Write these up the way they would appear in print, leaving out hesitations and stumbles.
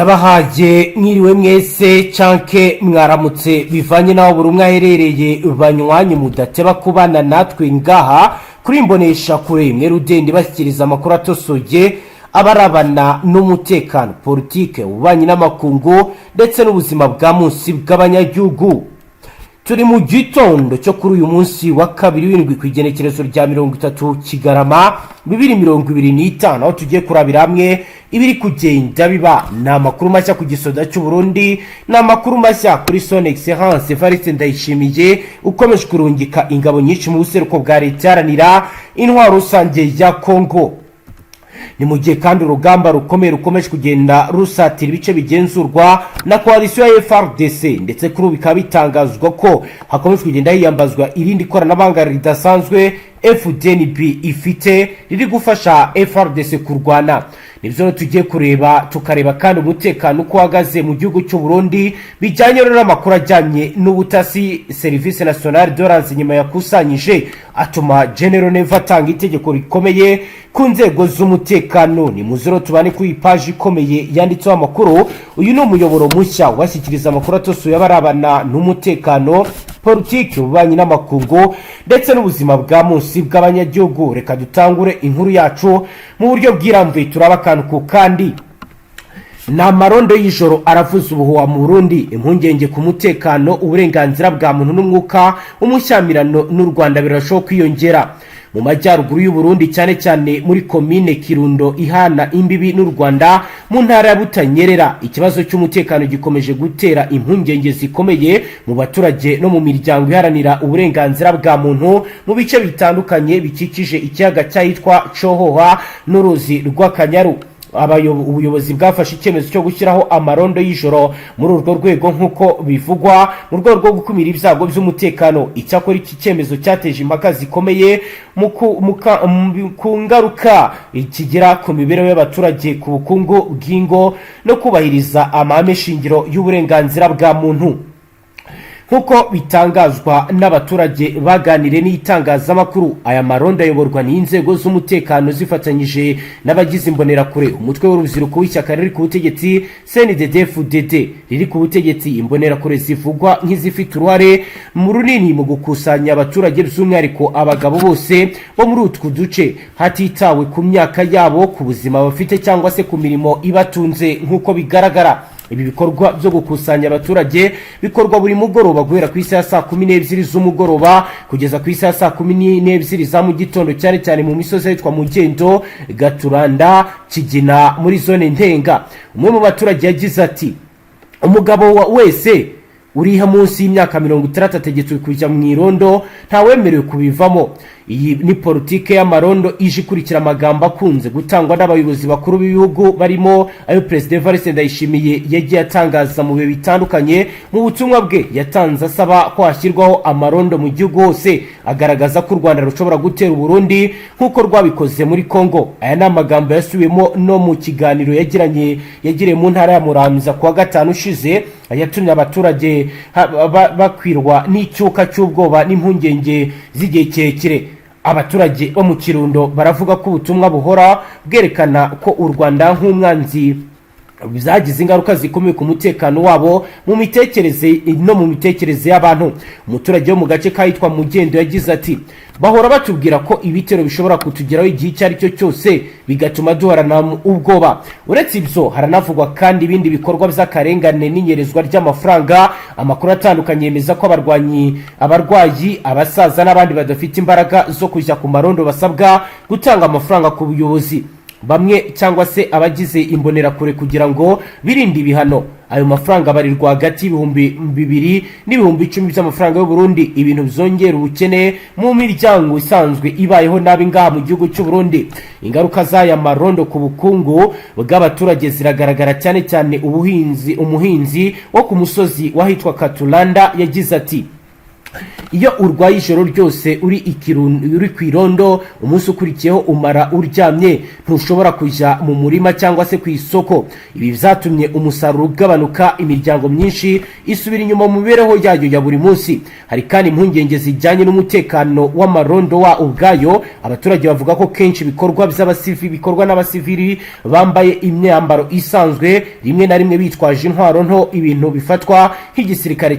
Ndabahaye mwiriwe mwese canke mwaramutse, bivanye n'aho buri umwe aherereye. Banywanyi mudateba kubana natwe ngaha kuri Imbonesha Kure imwe rudende, bashyikiriza amakuru atosoye abarabana n'umutekano, politike, ububanyi n'amakungu ndetse n'ubuzima bwa munsi bw'abanyagihugu. Turi mu gitondo cyo kuri uyu munsi wa kabiri w'indwi, ku igenekerezo rya 30 Kigarama 2025, aho tugiye kurabira hamwe ibiri kugenda biba. Ni amakuru mashya ku gisoda cy'u Burundi, ni amakuru mashya kuri Son Excellence Evariste Ndayishimiye ukomeje kurungika ingabo nyinshi mu buseruko bwa Leta Iharanira Intwaro Rusange ya Kongo. Ni mu gihe kandi urugamba rukomeye rukomeje kugenda rusatira ibice bigenzurwa na coalition ya FARDC, ndetse kuri ubu bikaba bitangazwa ko hakomeje kugenda hiyambazwa irindi koranabuhanga ridasanzwe FDNB ifite riri gufasha FARDC kurwana. Nibyo tugiye kureba, tukareba kandi umutekano uko uhagaze mu gihugu cy'u Burundi, bijyanye n'amakuru ajyanye n'ubutasi Service Nationale de Renseignement yakusanyije, atuma General Neva atanga itegeko rikomeye ku nzego z'umutekano. Ni muzero tubane kuri iyi paji ikomeye yanditseho amakuru. Uyu ni umuyoboro mushya ubashyikiriza amakuru atosoye abarabana n'umutekano, politiki, ububanyi n'amakungu ndetse n'ubuzima bwa munsi bw'abanyagihugu. Reka dutangure inkuru yacu mu buryo bwirambuye, turaba akantu ku kandi. Ni amarondo y'ijoro aravuza ubuhuha mu Burundi, impungenge ku mutekano, uburenganzira bwa muntu n'umwuka w'umushyamirano n'u Rwanda birarushaho kwiyongera. Mu majyaruguru y'u Burundi, cyane cyane muri komine Kirundo ihana imbibi n'u Rwanda mu ntara ya Butanyerera, ikibazo cy'umutekano gikomeje gutera impungenge zikomeye mu baturage no mu miryango iharanira uburenganzira bwa muntu mu bice bitandukanye bikikije ikiyaga cyahitwa Cohoha n'uruzi rw'Akanyaru. Ubuyobozi bwafashe icyemezo cyo gushyiraho amarondo y'ijoro muri urwo rwego, nk'uko bivugwa, mu rwego rwo gukumira ibyago by'umutekano. Icyakora iki cyemezo cyateje impaka zikomeye ku ngaruka kigira ku mibereho y'abaturage, ku bukungu bw'ingo no kubahiriza amahame shingiro y'uburenganzira bwa muntu. Nk'uko bitangazwa n'abaturage baganiriye n'itangazamakuru, aya marondo ayoborwa n'inzego z'umutekano zifatanyije n'abagize Imbonerakure, umutwe w'urubyiruko w'ishyaka riri ku butegetsi CNDD-FDD riri ku butegetsi. Imbonerakure zivugwa nk'izifite uruhare mu runini mu gukusanya abaturage, by'umwihariko abagabo bose bo muri utwo duce, hatitawe ku myaka yabo, ku buzima bafite cyangwa se ku mirimo ibatunze. Nk'uko bigaragara, ibi bikorwa byo gukusanya abaturage bikorwa buri mugoroba guhera ku isaha ya saa 12 z'umugoroba kugeza ku isaha ya saa 12 za mu gitondo, cyane cyane mu misozi ahitwa Mugendo, Gaturanda, Kigina muri zone Ntenga. Umwe mu baturage yagize ati: "Umugabo wese uriha munsi y'imyaka 60 ategetswe kujya mu irondo, ntawemerewe kubivamo." Iyi ni politike y'amarondo ije ikurikira amagambo akunze gutangwa n'abayobozi bakuru b'ibihugu, barimo ayo Perezida Evariste Ndayishimiye yagiye atangaza mu bihe bitandukanye. Mu butumwa bwe yatanze asaba ko hashyirwaho amarondo mu gihugu hose, agaragaza ko u Rwanda rushobora gutera Uburundi nk'uko rwabikoze muri Congo. Aya ni amagambo yasubiwemo no mu kiganiro yagiranye yagiriye mu ntara ya Muramvya kuwa gatanu ushize, yatumye abaturage bakwirwa n'icyuka cy'ubwoba n'impungenge z'igihe kirekire. Abaturage bo mu Kirundo baravuga ko ubutumwa buhora bwerekana ko u Rwanda nk'umwanzi byagize ingaruka zikomeye ku mutekano wabo mu mitekerereze no mu mitekerereze y'abantu. Umuturage wo mu gace kahitwa Mugendo yagize ati: "Bahora batubwira ko ibitero bishobora kutugeraho igihe icyo ari cyo cyose, bigatuma duhorana ubwoba." Uretse ibyo, haranavugwa kandi ibindi bikorwa by'akarengane n'inyerezwa ry'amafaranga. Amakuru atandukanye yemeza ko abarwanyi, abarwayi, abasaza n'abandi badafite imbaraga zo kujya ku marondo basabwa gutanga amafaranga ku buyobozi bamwe cyangwa se abagize Imbonerakure kugira ngo birinde ibihano. Ayo mafaranga abarirwa hagati y'2000 n'10,000 by'amafaranga y'u Burundi, ibintu byongera ubukene mu miryango isanzwe ibayeho nabi ngaha mu gihugu cy'u Burundi. Ingaruka z'aya marondo ku bukungu bw'abaturage ziragaragara, cyane cyane ubuhinzi. Umuhinzi wo ku musozi wahitwa Katulanda yagize ati: Iyo urwaye ijoro ryose uri ku irondo, umunsi ukurikiyeho umara uryamye, ntushobora kujya mu murima cyangwa se ku isoko. Ibi byatumye umusaruro ugabanuka, imiryango myinshi isubira inyuma mu mibereho yayo ya buri munsi. Hari kandi impungenge zijyanye n'umutekano w'amarondo wa ubwayo. Abaturage bavuga ko kenshi ibikorwa by'abasivi bikorwa n'abasivili bambaye imyambaro isanzwe, rimwe na rimwe bitwaje intwaro nto, ibintu bifatwa nk'igisirikare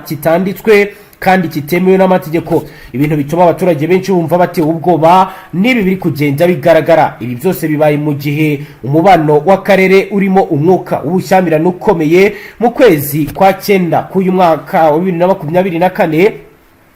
kitanditswe kandi kitemewe n'amategeko, ibintu bituma abaturage benshi bumva batewe ubwoba n'ibi biri kugenda bigaragara. Ibi byose bibaye mu gihe umubano w'akarere urimo umwuka w'ubushyamirane ukomeye. Mu kwezi kwa cyenda k'uyu mwaka wa 2024,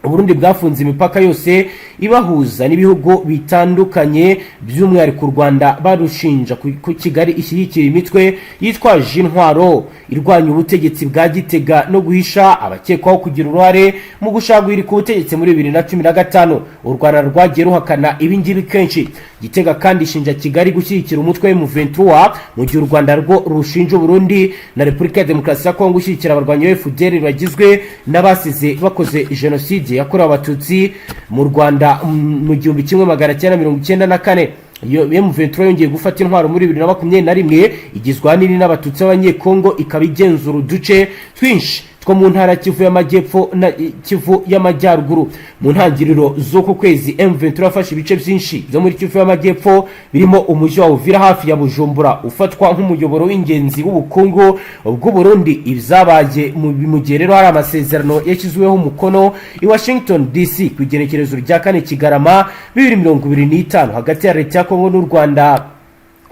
Uburundi bwafunze imipaka yose ibahuza n'ibihugu bitandukanye, by'umwihariko u Rwanda, barushinja ku Kigali ishyigikira imitwe yitwaje intwaro irwanya ubutegetsi bwa Gitega no guhisha abakekwaho kugira uruhare mu gushaka guhirika ubutegetsi muri 2015. U Rwanda rwagiye ruhakana ibi ngibi kenshi. Gitega kandi ishinja Kigali gushyigikira umutwe M23, mu gihe u Rwanda rwo rushinja Uburundi na Repubulika ya Demokarasi ya Kongo gushyigikira abarwanyi ba FDLR bagizwe n'abasize bakoze jenoside yakorewe Abatutsi mu Rwanda mu 1994. Iyo M23 yongeye gufata intwaro muri 2021, igizwe ahanini n'Abatutsi b'Abanyekongo, ikaba igenzura uduce twinshi two mu ntara Kivu y'Amajyepfo na Kivu y'Amajyaruguru. Mu ntangiriro z'uku kwezi, M23 yafashe ibice byinshi byo muri Kivu y'Amajyepfo, birimo umujyi wa Uvira hafi ya Bujumbura, ufatwa nk'umuyoboro w'ingenzi w'ubukungu bw'u Burundi. Ibyabaye mu gihe rero hari amasezerano yashyizweho umukono i Washington DC ku igenekerezo rya 4 Kigarama 2025 hagati ya leta ya Kongo n'u Rwanda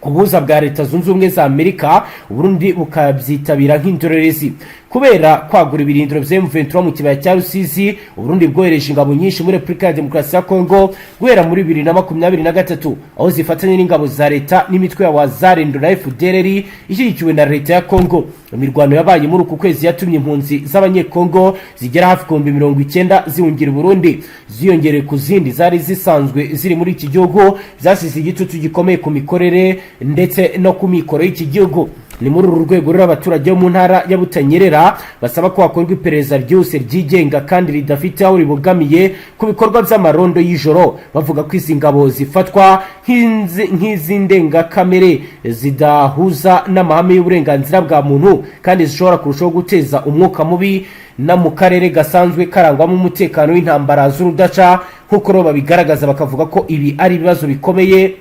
ku buhuza bwa Leta Zunze Ubumwe za Amerika, Uburundi bukabyitabira nk'indorerezi. Kubera kwagura ibirindiro vya M23 mu kibaya cya Rusizi, Uburundi bwohereje ingabo nyinshi muri Repubulika ya Demokarasi ya Kongo guhera muri 2023, aho zifatanya n'ingabo za leta n'imitwe ya Wazalendo na FDLR ishyigikiwe na leta ya Kongo. Imirwano yabaye muri uku kwezi yatumye impunzi z'Abanyekongo zigera hafi ku 90,000 zihungira Burundi, ziyongereye ku zindi zari zisanzwe ziri muri iki gihugu, zasize igitutu gikomeye ku mikorere ndetse no ku mikoro y'iki gihugu. Ni muri uru rwego rero abaturage bo mu ntara ya Butanyerera basaba ko hakorwa iperereza ryose ryigenga kandi ridafite aho ribogamiye ku bikorwa by'amarondo y'ijoro, bavuga ko izi ngabo zifatwa nk'iz'indengakamere, zidahuza n'amahame y'uburenganzira bwa muntu, kandi zishobora kurushaho guteza umwuka mubi no mu karere gasanzwe karangwamo umutekano w'intambara z'urudaca. Nk'uko rero babigaragaza, bakavuga ko ibi ari ibibazo bikomeye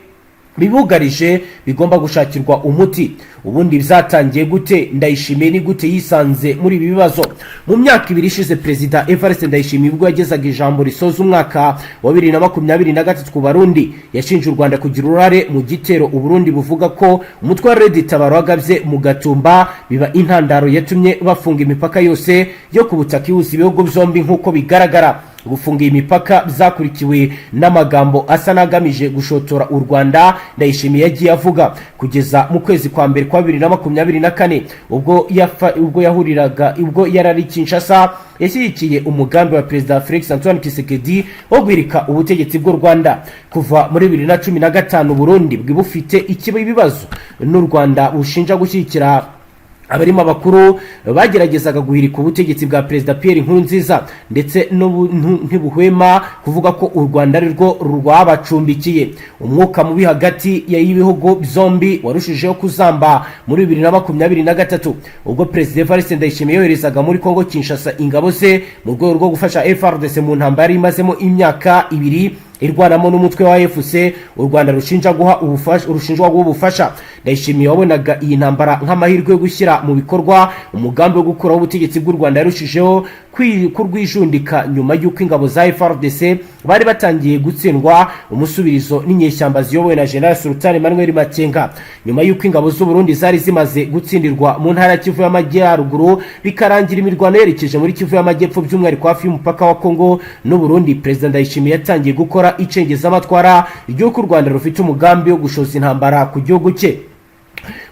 bibugarije bigomba gushakirwa umuti. Ubundi byatangiye gute? Ndayishimiye ni gute yisanze muri ibi bibazo? Mu myaka 2 ishize, Perezida Evariste Ndayishimiye, ubwo yagezaga ijambo risoza umwaka wa 2023 ku Barundi, yashinje u Rwanda kugira uruhare mu gitero Uburundi buvuga ko umutwe wa Red Tabara wagabye mu Gatumba, biba intandaro yatumye bafunga imipaka yose yo ku butaka ihuza ibihugu byombi. Nk'uko bigaragara, gufunga iyi mipaka byakurikiwe n'amagambo asa n'agamije gushotora u Rwanda Ndayishimiye yagiye avuga kugeza mu kwezi kwa mbere kwa 2024, ubwo yahuriraga, ubwo yari ari Kinshasa, yashyigikiye umugambi wa Perezida Felix Antoine Tshisekedi wo guhirika ubutegetsi bw'u Rwanda. Kuva muri 2015, Burundi bufite ikiba ibibazo n'u Rwanda bushinja gushyigikira abarimo abakuru bageragezaga guhirika ubutegetsi bwa Perezida Pierre Nkurunziza, ndetse ntibuhwema kuvuga ko u Rwanda ari rwo rwabacumbikiye. Umwuka mubi hagati y'ibihugu byombi warushijeho kuzamba muri 2023, ubwo Perezida Evariste Ndayishimiye yoherezaga muri Kongo Kinshasa ingabo ze mu rwego rwo gufasha FARDC mu ntambara yari imazemo imyaka 2 irwanamo n'umutwe wa AFC u Rwanda rushinja guha ubufasha, rushinjwa guha ubufasha. Ndayishimiye wabonaga iyi ntambara nk'amahirwe yo gushyira mu bikorwa umugambi wo gukuraho ubutegetsi bw'u Rwanda, yarushijeho kurwijundika nyuma y'uko ingabo za FARDC bari batangiye gutsindwa umusubirizo n'inyeshyamba ziyobowe na General Sultan Emmanuel Makenga. Nyuma y'uko ingabo z'u Burundi zari zimaze gutsindirwa mu ntara ya Kivu y'Amajyaruguru, bikarangira imirwano yerekeje muri Kivu y'Amajyepfo, by'umwihariko hafi y'umupaka wa Kongo n'u Burundi, Perezida Ndayishimiye yatangiye gukora icengezamatwara ry'uko u Rwanda rufite umugambi wo gushoza intambara ku gihugu cye.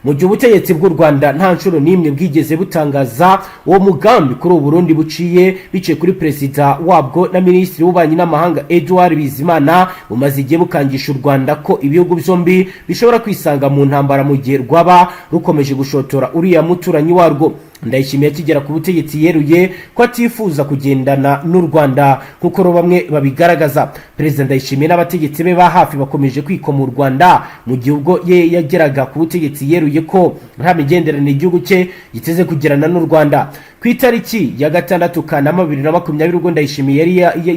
Mu gihe ubutegetsi bw'u Rwanda nta nshuro n'imwe bwigeze butangaza uwo mugambi, kuri ubu Burundi buciye biciye kuri perezida wabwo na minisitiri w'ububanyi n'amahanga Edouard Bizimana, bumaze igihe bukangisha u Rwanda ko ibihugu byombi bishobora kwisanga mu ntambara mu gihe rwaba rukomeje gushotora uriya muturanyi warwo. Ndayishimiye akigera ku butegetsi yeruye ko atifuza kugendana n'u Rwanda nk'uko bamwe babigaragaza. Perezida Ndayishimiye n'abategetsi be ba hafi bakomeje kwikoma u Rwanda, mu gihe ubwo ye yageraga ku butegetsi yeruye ko nta migenderanire igihugu cye giteze kugirana n'u Rwanda. Ku itariki ya 6 Kanama 2020, ubwo Ndayishimiye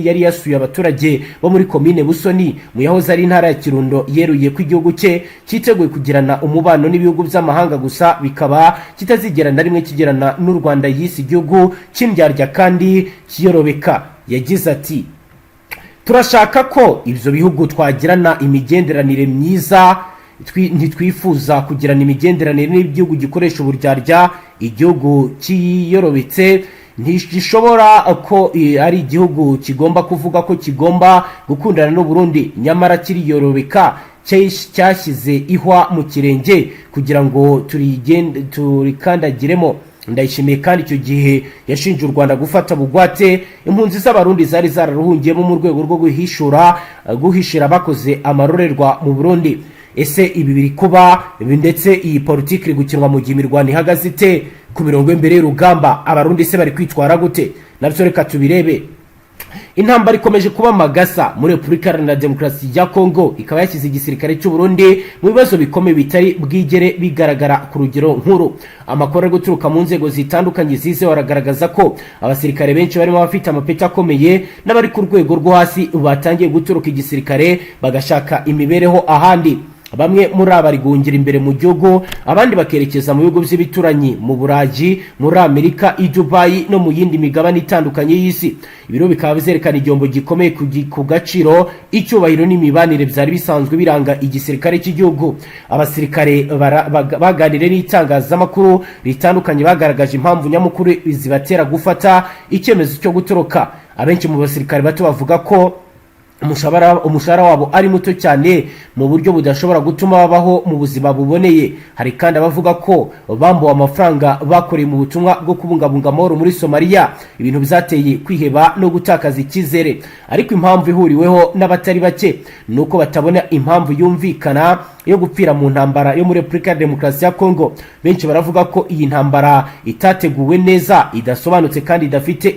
yari yasuye abaturage bo muri komine Busoni mu yahoze ari intara ya Kirundo, yeruye ko igihugu cye cyiteguye kugirana umubano n'ibihugu by'amahanga gusa, bikaba kitazigera na rimwe kigirana n'u Rwanda yise igihugu cy'indyarya kandi kiyorobeka. Yagize ati: "Turashaka ko ibyo bihugu twagirana imigenderanire myiza. Ntitwifuza kugirana imigenderanire n'igihugu gikoresha uburyarya, igihugu cyiyorobetse. Ntigishobora ko ari igihugu kigomba kuvuga ko kigomba gukundana n'u Burundi, nyamara kiriyorobeka, cyashyize ihwa mu kirenge kugira ngo turikandagiremo." Ndayishimiye kandi icyo gihe yashinje u Rwanda gufata bugwate impunzi z'Abarundi zari zararuhungiyemo mu rwego rwo guhishira abakoze amarorerwa mu Burundi. Ese ibi biri kuba ndetse iyi politiki iri gukinwa mu gihe imirwano ihagaze ite ku mirongo y'imbere y'urugamba? Abarundi se bari kwitwara gute? Nabyo reka tubirebe. Intambara ikomeje kuba amagasa muri Repubulika Iharanira Demokarasi ya Kongo, ikaba yashyize igisirikare cy'u Burundi mu bibazo bikomeye bitari bwigere bigaragara ku rugero nkuru. Amakuru ari guturuka mu nzego zitandukanye zizewe aragaragaza ko abasirikare benshi, barimo abafite amapeti akomeye n'abari ku rwego rwo hasi, batangiye guturuka igisirikare bagashaka imibereho ahandi. Bamwe muri aba bari guhungira imbere mu gihugu, abandi bakerekeza mu bihugu by'ibituranyi, mu Burayi, muri Amerika, i Dubayi no mu yindi migabane itandukanye y'isi. Ibiro bikaba bizerekana igihombo gikomeye ku gaciro, icyubahiro n'imibanire byari bisanzwe biranga igisirikare cy'igihugu. Abasirikare baganiriye n'itangazamakuru ritandukanye bagaragaje impamvu nyamukuru zibatera gufata icyemezo cyo gutoroka. Abenshi mu basirikare bato bavuga ko umushahara wabo ari muto cyane mu buryo budashobora gutuma babaho mu buzima buboneye. Hari kandi abavuga ko bambuwe amafaranga bakoreye mu butumwa bwo kubungabunga amahoro muri Somaliya, ibintu bizateye kwiheba no gutakaza icyizere. Ariko impamvu ihuriweho n'abatari bake ni uko batabona impamvu yumvikana yo gupfira mu ntambara yo muri Repubulika ya Demokarasi ya Kongo. Benshi baravuga ko iyi ntambara itateguwe neza, idasobanutse kandi idafite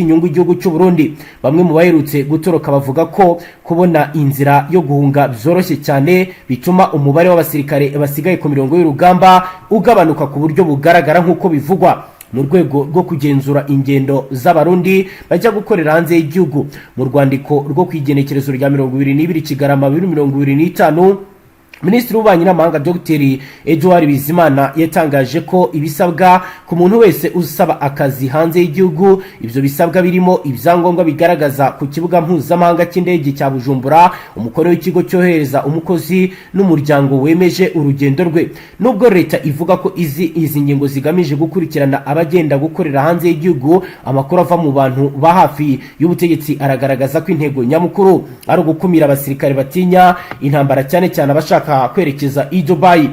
inyungu igihugu cy'u Burundi. Bamwe mu baherutse gutoroka bavuga ko kubona inzira yo guhunga byoroshye cyane bituma umubare w'abasirikare basigaye ku mirongo y'urugamba ugabanuka ku buryo bugaragara, nk'uko bivugwa mu rwego rwo kugenzura ingendo z'Abarundi bajya gukorera hanze y'igihugu. Mu rwandiko rwo ku igenekerezo rya 22 Kigarama 2025, Minisitiri w'Ububanyi n'Amahanga Dr Edouard Bizimana yatangaje ko ibisabwa ku muntu wese usaba akazi hanze y'igihugu, ibyo bisabwa birimo ibyangombwa bigaragaza ku kibuga mpuzamahanga cy'indege cya Bujumbura umukono w'ikigo cyohereza umukozi n'umuryango wemeje urugendo rwe. Nubwo leta ivuga ko izi ngingo zigamije gukurikirana abagenda gukorera hanze y'igihugu, amakuru ava mu bantu ba hafi y'ubutegetsi aragaragaza ko intego nyamukuru ari ugukumira abasirikare batinya intambara, cyane cyane abashaka kwerekeza i Dubai.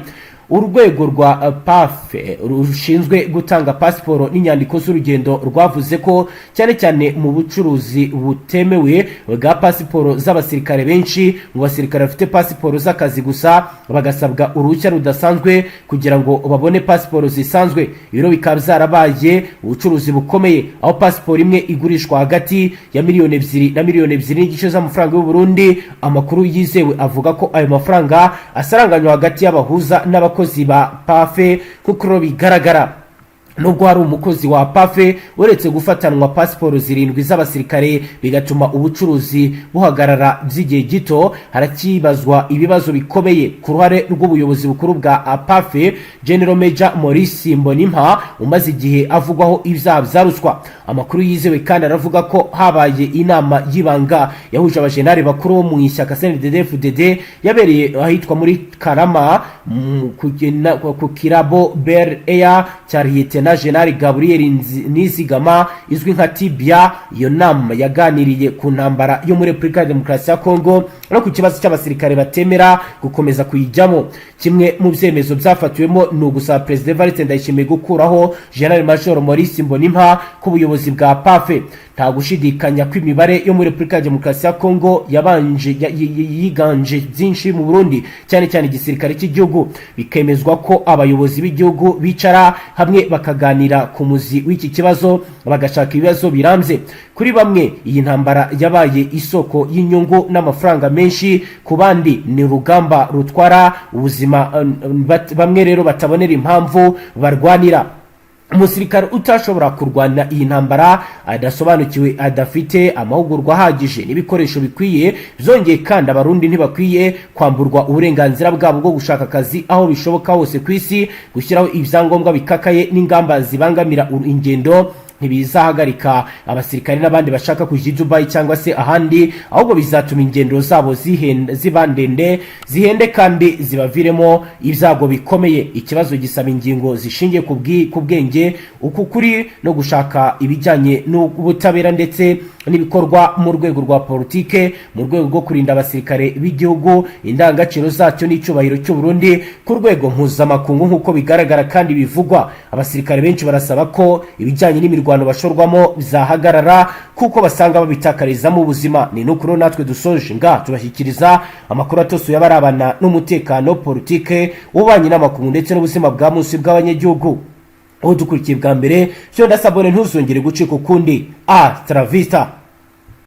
Urwego rwa PAFE rushinzwe gutanga pasiporo n'inyandiko z'urugendo rwavuze ko cyane cyane mu bucuruzi butemewe bwa pasiporo z'abasirikare, benshi mu basirikare bafite pasiporo z'akazi gusa bagasabwa uruhushya rudasanzwe kugira ngo babone pasiporo zisanzwe. Ibiro bikaba byarabaye ubucuruzi bukomeye, aho pasiporo imwe igurishwa hagati ya miliyoni 2 na miliyoni 2.5 z'amafaranga y'u Burundi. Amakuru yizewe avuga ko ayo mafaranga asaranganywa hagati y'abahuza n'abakozi ba PAFE. Kuko bigaragara, nubwo hari umukozi wa PAFE uretse gufatanwa pasiporo zirindwi z'abasirikare bigatuma ubucuruzi buhagarara by'igihe gito, harakibazwa ibibazo bikomeye ku ruhare rw'ubuyobozi bukuru bwa PAFE, General Major Maurice Mbonimpa, umaze igihe avugwaho ibyaha bya ruswa. Amakuru yizewe kandi aravuga ko habaye inama y'ibanga yahuje abajenali bakuru bo mu ishyaka CNDD-FDD, yabereye ahitwa muri Karama ku Kirabo Bel Air cya Lieutenant General Gabriel Nizigama izwi nka Tibia. Iyo nama yaganiriye ku ntambara yo muri Repubulika ya Demokarasi ya Kongo. no ku kibazo cy'abasirikare batemera gukomeza kuyijyamo. Kimwe mu byemezo byafatiwemo ni ugusaba Perezida Evariste Ndayishimiye gukuraho General Major Maurice Mbonimpa ku buyobozi bwa PAF. Nta gushidikanya ko imibare yo muri Repubulika ya Demokarasi ya Kongo yabanje yiganje byinshi mu Burundi, cyane cyane igisirikare cy'igihugu, bikemezwa ko abayobozi b'igihugu bicara hamwe bakaganira ku muzi w'iki kibazo, bagashaka ibibazo birambye. Kuri bamwe iyi ntambara yabaye isoko y'inyungu n'amafaranga menshi, ku bandi ni urugamba rutwara ubuzima. Bamwe rero batabonera impamvu barwanira. Umusirikare utashobora kurwana iyi ntambara adasobanukiwe, adafite amahugurwa ahagije n'ibikoresho bikwiye. Byongeye kandi, Abarundi ntibakwiye kwamburwa uburenganzira bwabo bwo gushaka akazi aho bishoboka hose ku isi. Gushyiraho ibyangombwa bikakaye n'ingamba zibangamira ingendo ntibizahagarika abasirikare n'abandi bashaka kujya i Dubai cyangwa se ahandi, ahubwo bizatuma ingendo zabo ziba ndende, zihende kandi zibaviremo ibyago bikomeye. Ikibazo gisaba ingingo zishingiye ku bwenge, uku kuri no gushaka ibijyanye n'ubutabera ndetse n'ibikorwa mu rwego rwa politike, mu rwego rwo kurinda abasirikare b'igihugu, indangagaciro zacyo n'icyubahiro cy'u Burundi ku rwego mpuzamakungu. Nk'uko bigaragara kandi bivugwa, abasirikare benshi barasaba ko ibijyanye n'imirwano bashorwamo bizahagarara, kuko basanga babitakarizamo ubuzima. Ni n'ukuri natwe dusoje nga tubashyikiriza amakuru atosoye abarabana n'umutekano, politike, ububanyi n'amakungu ndetse n'ubuzima bwa munsi bw'abanyagihugu. Aho dukurikiye bwa mbere, fyonda s'abonner, ntuzongere gucika ukundi. A travista.